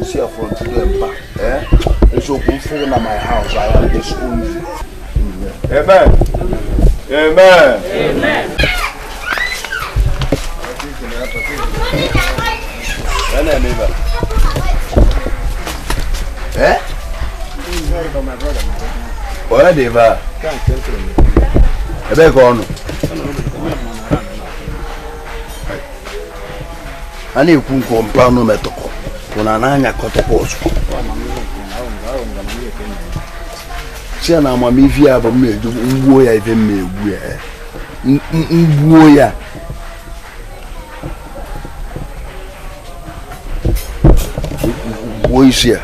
see a front to them back. And so come for my house, I have this only. Amen. Amen. Amen. Where they were? I beg on. I need to compound no metal. When I cut a post. See, I'm a mivia, but me do where I even me wear. Where is here?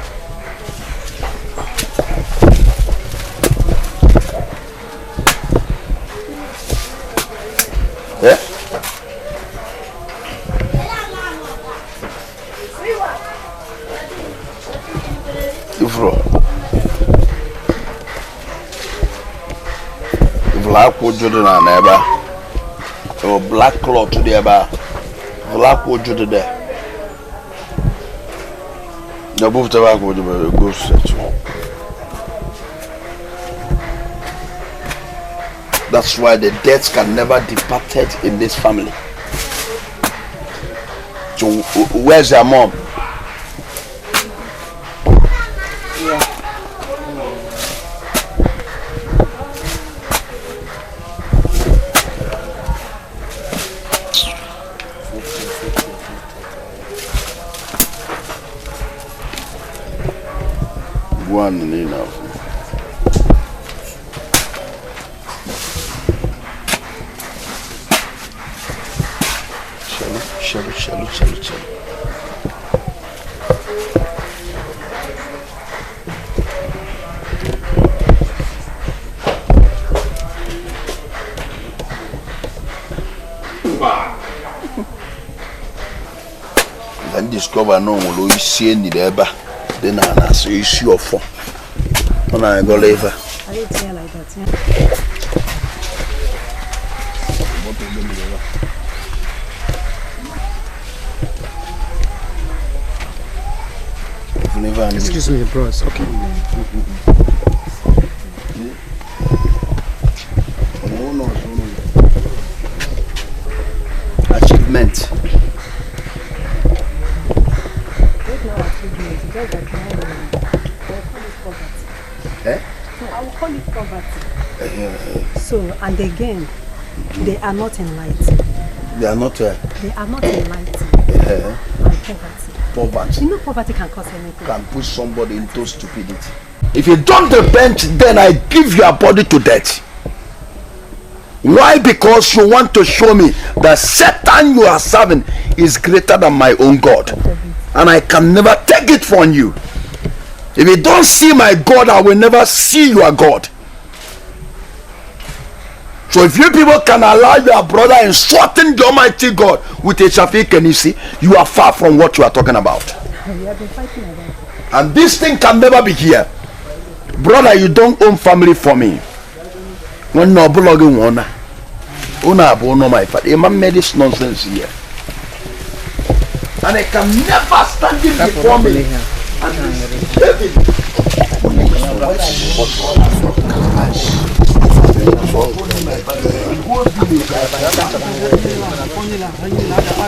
Black wood to the neighbor, or black cloth to the bar, black wood to the there. The both tobacco would go set. That's why the debts can never depart in this family. So, where's your mom? One enough. Shall. Then discover no one will see any there, then I say issue of phone. When I go later. I didn't say like that, yeah. Excuse me, bros. Okay. Achievement. I will call it poverty. So, and again, they are not enlightened. They are not. They are not enlightened. By poverty. Poverty. You know, poverty can cause anything. Can push somebody into stupidity. If you don't repent, then I give your body to death. Why? Because you want to show me that Satan you are serving is greater than my own God, and I can never take it from you. If you don't see my God, I will never see your God. So if you people can allow your brother insulting the Almighty God with a Shafiq and you are far from what you are talking about. We have been fighting about it. And this thing can never be here. Brother, you don't own family for me. When no blogging one, no my father. A man made this nonsense here. And I can never stand in before me. And David.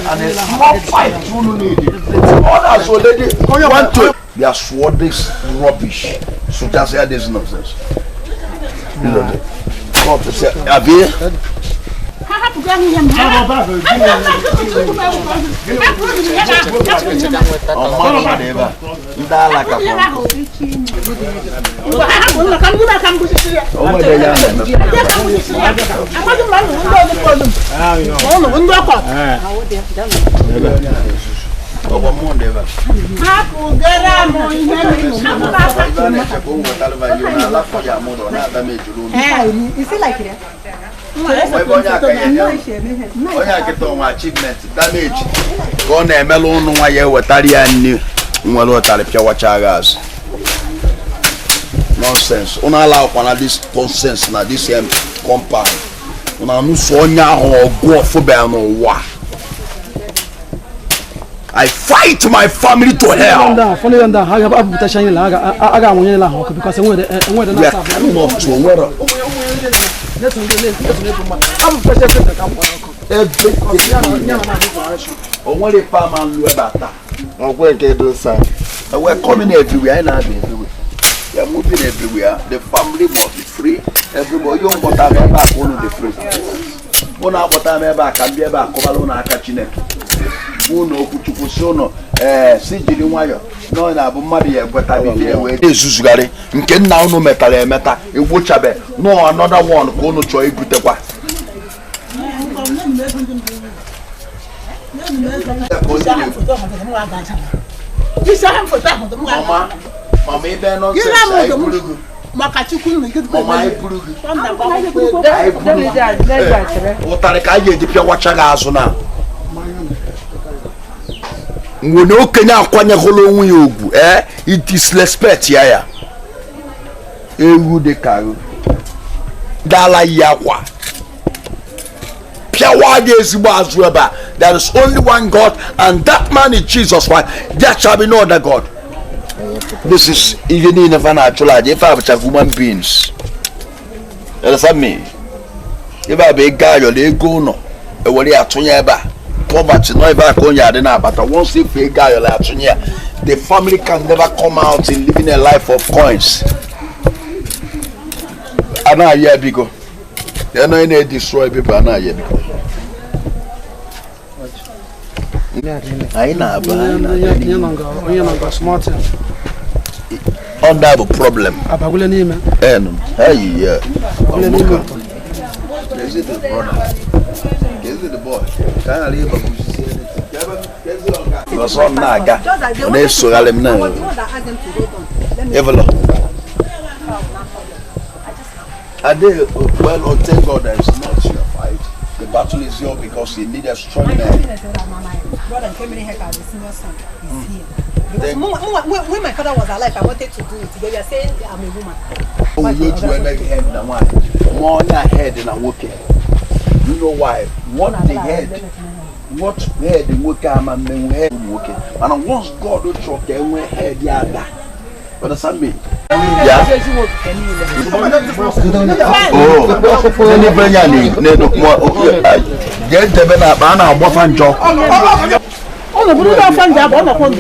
And a small fight you need it. Others already want to. They are swore this rubbish. So just hear this nonsense. God to say, have you? Is it like that? Achievement damage. Go na emelo unu nwa ya wetari ya nni nwere otari pia wachagas. Nonsense. Una allow kwa this nonsense na this compound. Una nu so nya ho ogu ofo be no wa. I fight my family to hell. We are coming off to where we're coming everywhere. We are moving everywhere. The family must be free. Everybody, you want to be back on the free. One hour time back and be back. Covalona catching it. Uno kuchukusono sijili wayo no na bu mmadụ ya gweta bi dey we ezuzugari nke nna unu metara emeta egwochabe no another one ko unu chọ ibutekwa mama ibe nonsense ai burugu makachukwu mama ai burugu utare ka ye di pia wacha ga azu na when you can acquire hollow you it is respect ya de caro dala yawa piawa is whatsoever. There is only one God, and that man is Jesus Christ. There shall be no other God. This is even in a financial life. If I have human beings, understand me? If I be a guy, you'll go no. What are you poverty, not even going out, but once you pay guy, the family can never come out in living a life of coins. I know a year ago. They're not in a destroy people. I know a year ago. I know, under a problem. Hey, yeah. Is it the brother? Is it the boy? Can I leave a son naga? They so alim now. Evelyn. I did well, thank God that it's not your fight. The battle is yours because you need a strong man. Brother came in here, the senior son is here. Because when my father was alive, I wanted to do it. They were saying I'm a woman. Oh, you do like head than one. More than head than a working. You know why? What the head the worker man when head working. And once God will choke and we head the other. Understand me? Yeah. Oh, get the banana, what and job. Oh, the Buddha fan job on the phone.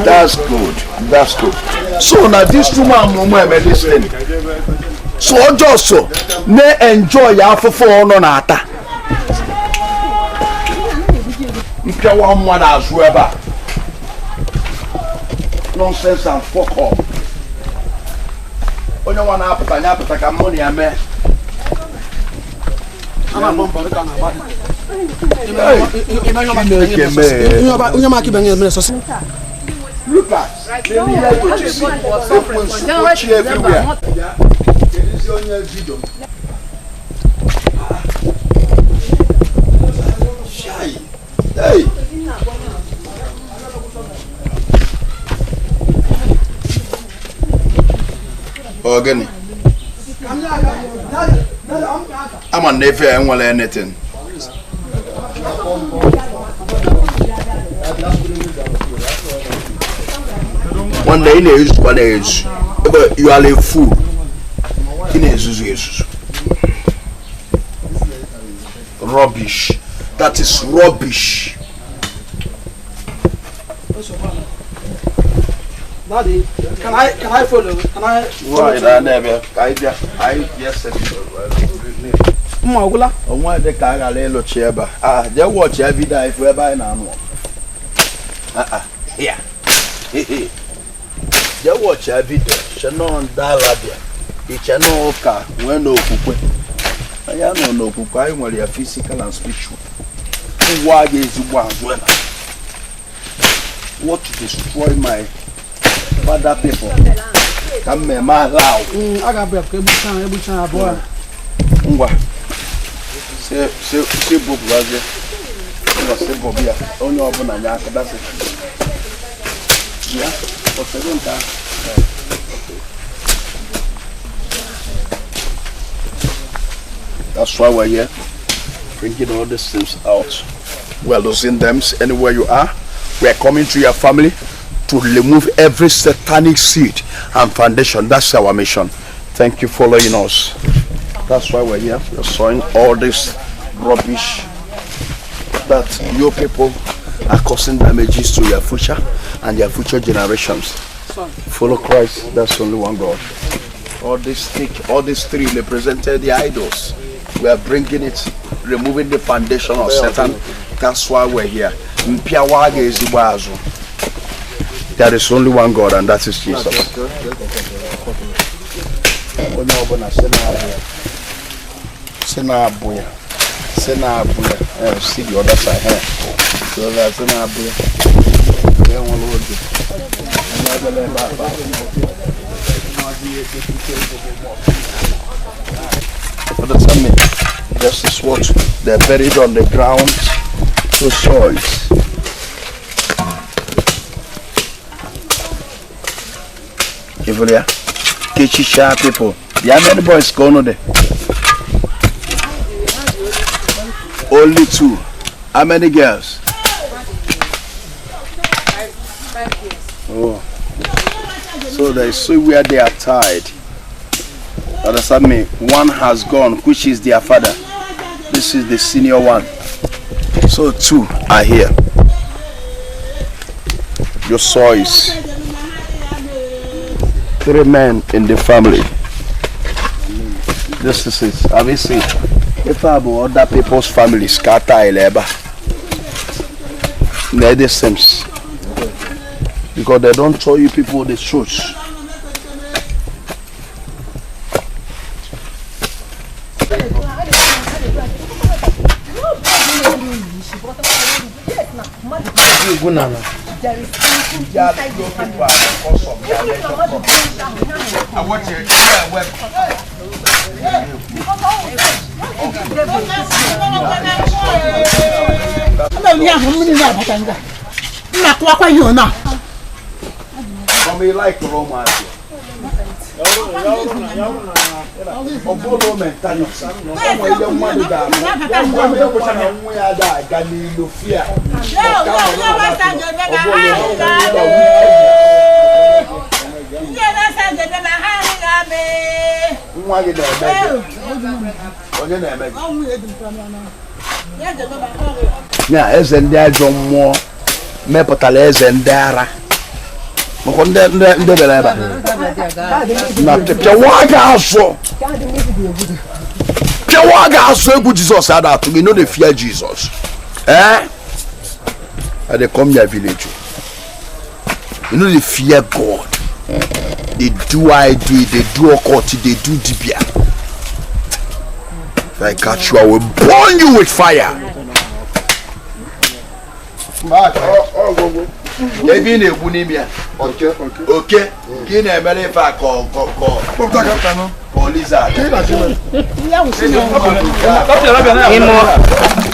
That's good. That's good. So now this two man moment this thing. So just so ne enjoy ya for no nata. If you want one as well, nonsense and fuck off. When you want to have money, I mean. Look at hey. Again. I'm a never and well anything. One day is one age. You are a fool. In Jesus. Rubbish. That is rubbish. Daddy, can I follow? Can I? Right, I never. I yes. Magula. Why the car a little chair? Ah, they watch every day if we're buying an animal. Here. They watch every day. Shannon Dalabia. It's a no car. When no cook. I am no cook. I want your physical and spiritual. Why is one well? What to destroy my father people? Come me my loud. I got every time boy. Se book was there. Se book here. Only open and that's it. Yeah. For second time. That's why we're here, bringing all these things out. We're losing them anywhere you are. We are coming to your family to remove every satanic seed and foundation. That's our mission. Thank you for following us. That's why we're here. We're sowing all this rubbish that you people are causing damages to your future and your future generations. Follow Christ. That's only one God. All these three represented the idols. We are bringing it, removing the foundation of Satan. That's why we're here. There is only one God, and that is Jesus. See the other side here. So that's understand me? This is what they're buried on the ground. So soils. Kivulia, Kichisha people. There are many boys going on there. Only 2. How many girls? 5 years. Oh. So they see where they are tied. Understand me? One has gone, which is their father. This is the senior one. So 2 are here. Your soils. 3 men in the family. This is it. Have you seen? If I have other people's families, scatter eleba. They're the same. Because they don't tell you people the truth. There is something inside the family. I watch it. Like romance. Yeah, as and there John Moore, Mepotales and Dara. Jesus said that we know they fear Jesus. And they come your village. You know they fear God. They do ID, they do occult, they do dibia. If I catch you, I will burn you with fire. Ebi na egwu n'ime ya. Okay. Gị na-emere ife a ko lizard.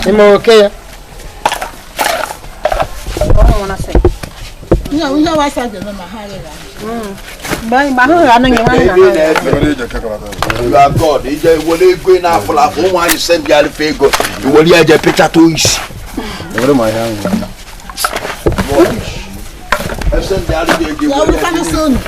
Imo okay ya. Una wasa de mama halela. You are God. Ije wole ego na afula fo won you send ya le ego. You wole eje picture to isi. Wole my hand. I send the other day. You will come soon.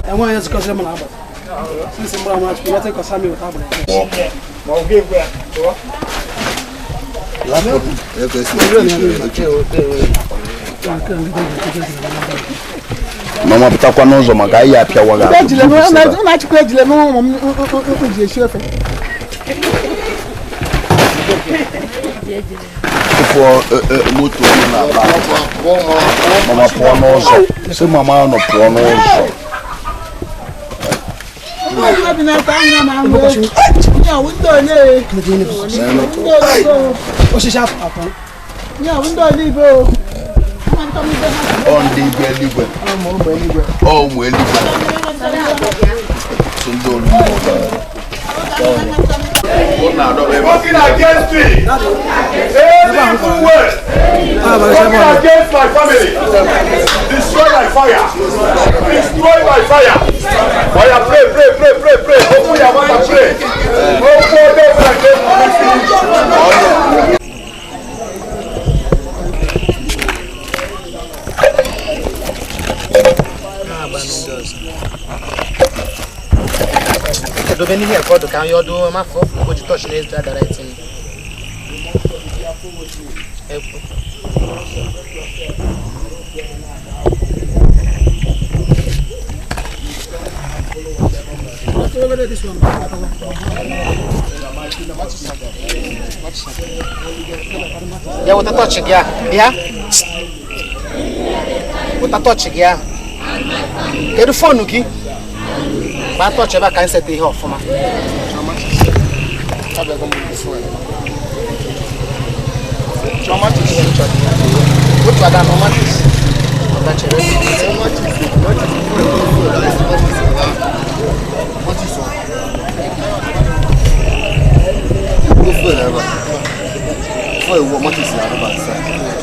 I want to cause them an abbot. Since I'm going to take a Sammy with Abbott. Mama butakwa n'ụzọ maka ihe apịa waga. Na chukwu ejile m ji esi ofe. For moto na ba. Mama pụọ n'ụzọ. Sị mama nọ pụọ n'ụzọ. On the eligwe. Oh, eligwe. Working against me. Evil way. Working against my family. Destroy by fire. Destroy by fire. Fire, pray. Open your mouth and pray. Open them against my family. Do beni here for the can you do my for go to touch next that right thing. This one. Yeah, what a touch yeah. Yeah. What a touch yeah. Get the phone okay. But touch ever can set it off for me. What was that romantic? What is